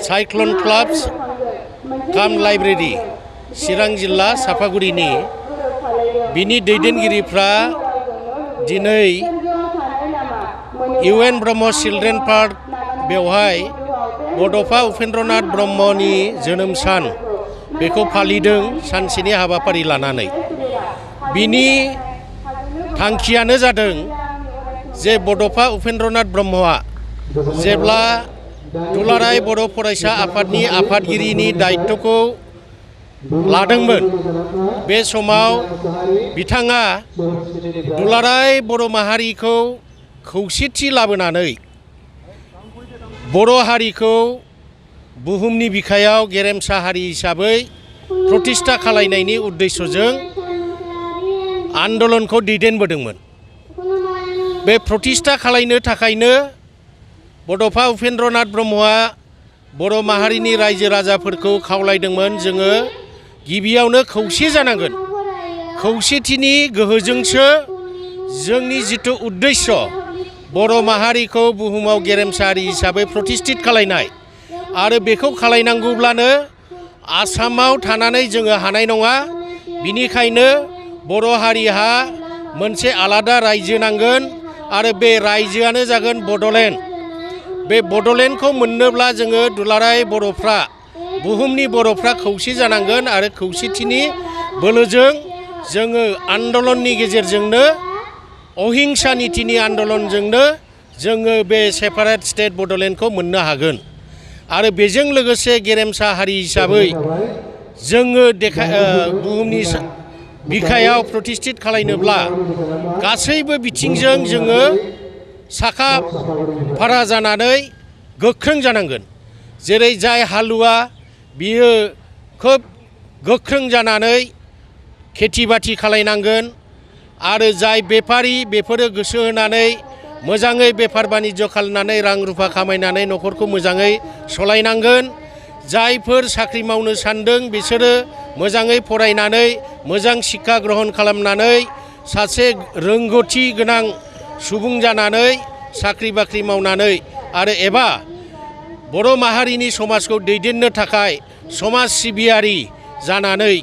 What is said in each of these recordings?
Cyclone clubs काम library चिरां जिल्ला सापागुरिनि बिनि दैदेनगिरिफ्रा दिनै UN ब्रह्म चिल्ड्रेन पार्क बेवहाय बड'फा उपेन्द्रनाथ ब्रह्मनि जोनोम सान बेखौ फालिदों सानसेनि हाबाफारि लानानै। बिनि थांखियानो जादों जे बड'फा उपेन्द्रनाथ ब्रह्मआ जेब्ला दुलाराय बर' फरायसा आफादनि आफादगिरिनि दायित्वखौ लादोंमोन बे समाव बिथाङा दुलाराय बर' माहारिखौ खौसेथि लाबोनानै बर' हारिखौ बुहुमनि बिखायाव गेरेमसा हारि हिसाबै प्रतिष्ठा खालायनायनि उद्देश्यजों आन्दलनखौ दैदेनबोदोंमोन। बे प्रतिष्ठा खालायनो थाखायनो बड'फा उपेन्द्रनाथ ब्रह्मआ बर' माहारिनि रायजो राजाफोरखौ खावलायदोंमोन जोङो गिबियावनो खौसे जानांगोन। खौसेथिनि गोहोजोंसो जोंनि जिथु उद्देश्य बर' माहारिखौ बुहुमाव गेरेमसा हारि हिसाबै प्रतिष्ठित खालायनाय आरो बेखौ खालायनांगौब्लानो आसामाव थानानै जोङो हानाय नङा। बिनिखायनो बर' हारिहा मोनसे आलादा रायजो नांगोन आरो बे रायजोआनो जागोन बड'लेण्ड। बे बड'लेण्डखौ मोननोब्ला जोङो दुलाराय बर'फ्रा बुहुमनि बर'फ्रा खौसे जानांगोन आरो खौसेथिनि बोलोजों जोङो आन्दलननि गेजेरजोंनो अहिंसा नीतिनि आन्दलनजोंनो जोङो बे सेपारेट स्टेट बड'लेण्डखौ मोननो हागोन। आरो बेजों लोगोसे गेरेमसा हारि हिसाबै जोङो बुहुमनि बिखायाव प्रतिष्ठित खालायनोब्ला गासैबो बिथिंजों जोङो साखा फारा जानानै गोख्रों जानांगोन। जेरै जाय हालुवा बियो खोब गोख्रों जानानै खेथि बाथि खालायनांगोन आरो जाय बेफारि बेफोरो गोसो होनानै मोजाङै बेफार बानिज्य खालामनानै रां रुफा खामायनानै न'खरखौ मोजाङै सलायनांगोन। जायफोर साख्रि मावनो सानदों बिसोरो मोजाङै फरायनानै मोजां शिक्षा ग्रहण खालामनानै सासे रोंगौथि गोनां सुबुं जानानै साख्रि बाख्रि मावनानै आरो एबा बर' माहारिनि समाजखौ दैदेननो थाखाय समाज सिबियारि जानानै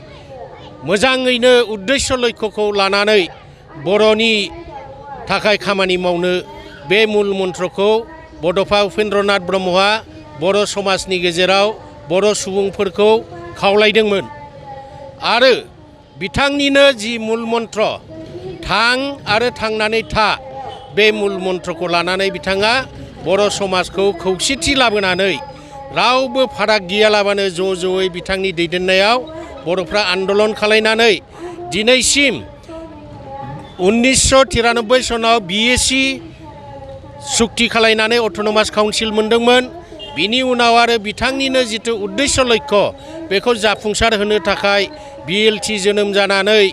मोजाङैनो उद्देश्य लक्ष्यखौ लानानै बर'नि थाखाय खामानि मावनो बे मुल मन्त्रखौ बड'फा उपेन्द्रनाथ ब्रह्मआ बर' समाजनि गेजेराव बर' सुबुंफोरखौ खावलायदोंमोन। आरो बिथांनिनो जि मुल मन्त्र थां आरो थांनानै था बे मुल मन्त्रखौ लानानै बिथाङा बर' समाजखौ खौसेथि लाबोनानै रावबो फाराग गैयालाबानो ज' ज'यै बिथांनि दैदेननायाव बर'फ्रा आन्दलन खालायनानै दिनैसिम 1993 सनाव BSc सुक्ति खालायनानै अट'नमास काउन्सिल मोनदोंमोन। बिनि उनाव आरो बिथांनिनो जिथु उद्देश्य लक्ष्य बेखौ जाफुंसार होनो थाखाय BLT जोनोम जानानै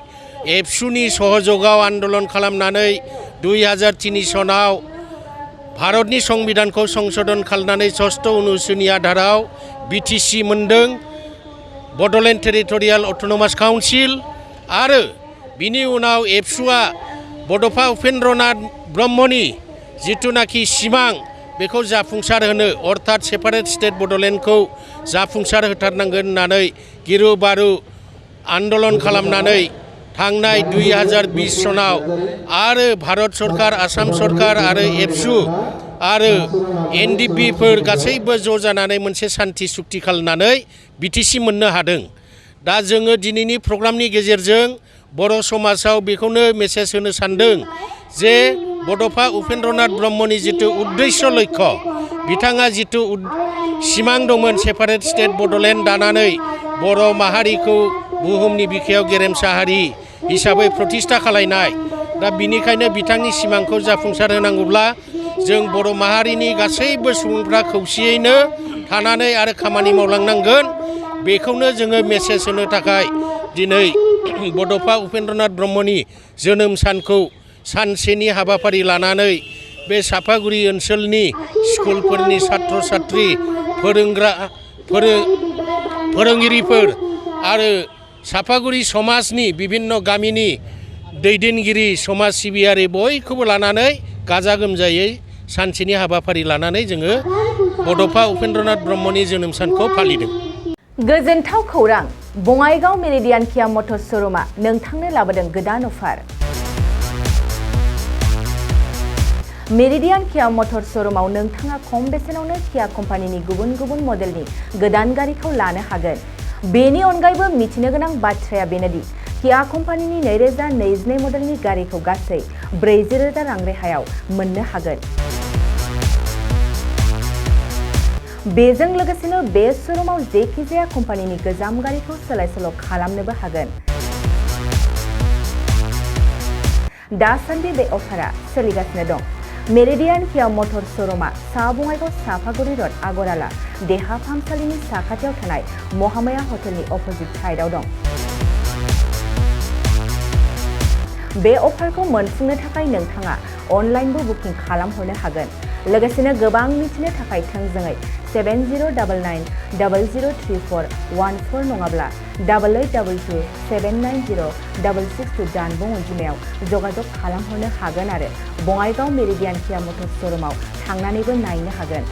एबसुनि सहजगाव आन्दलन खालामनानै 2003 सनाव भारतनि संबिधानखौ संशोधन खालामनानै 6 अनुच्छेदनि आधाराव BTC मोनदों बड'लेण्ड टेरिटरियेल अट'नमास काउन्सिल। आरो बिनि उनाव एबसुआ बड'फा उपेन्द्रनाथ ब्रह्मनि जिथुनाखि सिमां बेखौ जाफुंसार होनो अर्थात सेपारेट स्टेट बड'लेण्डखौ जाफुंसार होथारनांगोन होननानै गिरु बारु आन्दलन खालामनानै थांनाय 2020 सनाव आरो भारत सरकार आसाम सरकार आरो एबसु आरो NDPफोर गासैबो ज' जानानै मोनसे सान्थि सुक्ति खालामनानै BTC मोननो हादों। दा जोङो दिनैनि प्रग्रामनि गेजेरजों बर' समाजाव बेखौनो मेसेज होनो सानदों जे बड'फा उपेन्द्रनाथ ब्रह्मनि जिथु उद्देश्य लक्ष्य बिथाङा जिथु सिमां दंमोन सेपारेट स्टेट बड'लेण्ड दानानै बर' माहारिखौ बुहुमनि बिखायाव गेरेमसा हारि हिसाबै प्रतिष्ठा खालायनाय। दा बिनिखायनो बिथांनि सिमांखौ जाफुंसार होनांगौब्ला जों बर' माहारिनि गासैबो सुबुंफ्रा खौसेयैनो थानानै आरो खामानि मावलांनांगोन। बेखौनो जोङो मेसेज होनो थाखाय दिनै बड'फा उपेन्द्रनाथ ब्रह्मनि जोनोम सानखौ सानसेनि हाबाफारि लानानै बे सापागुरि ओनसोलनि स्कुलफोरनि छात्र छात्री फोरोंगिरिफोर आरो सापागुरि समाजनि विभिन्न गामिनि दैदेनगिरि समाज सिबियारि बयखौबो लानानै गाजा गोमजायै सानसेनि हाबाफारि लानानै जोङो बड'फा उपेन्द्रनाथ ब्रह्मनि जोनोम सानखौ फालिदों। गोजोनथाव खौरां, बङाइगाव मेरिडियान किया मटर्स श'रुमा नोंथांनो लाबोदों गोदान अफार। मेरिडियान किया मटर्स श'रुमाव नोंथाङा खम बेसेनावनो किया कम्पानिनि गुबुन गुबुन मडेलनि गोदान गारिखौ लानो हागोन। बेनि अनगायैबो मिथिनो गोनां बाथ्राया बेनोदि किया कम्पानिनि 2022 मडेलनि गारिखौ गासै 40,000 रां रेहायाव मोननो हागोन। बेजों लोगोसेनो बे श'रुमाव जेखिजाया कम्पानिनि गोजाम गारिखौ सोलाय-सोल' खालामनोबो हागोन। दासान्दि बे अफारा सोलिगासिनो दं। मेरिडियान किया मटर्स श'रुमा सा बङाइगाव साफागुरि र'ड आगराला देहा फाहामसालिनि साखाथियाव थानाय महामाया हटेलनि अपोजिट साइडआव दं। बे अफारखौ मोनफुंनो थाखाय नोंथाङा अनलाइनबो बुकिं खालामहरनो हागोन। लोगोसेनो गोबां मिथिनो थाखाय थोंजोङै 7099003414 नङाब्ला 8822790662 जानबुं अनजिमायाव जगाजग खालामहरनो हागोन आरो बङाइगाव मेरिडियान किया मटर्स श'रुमाव थांनानैबो नायनो हागोन।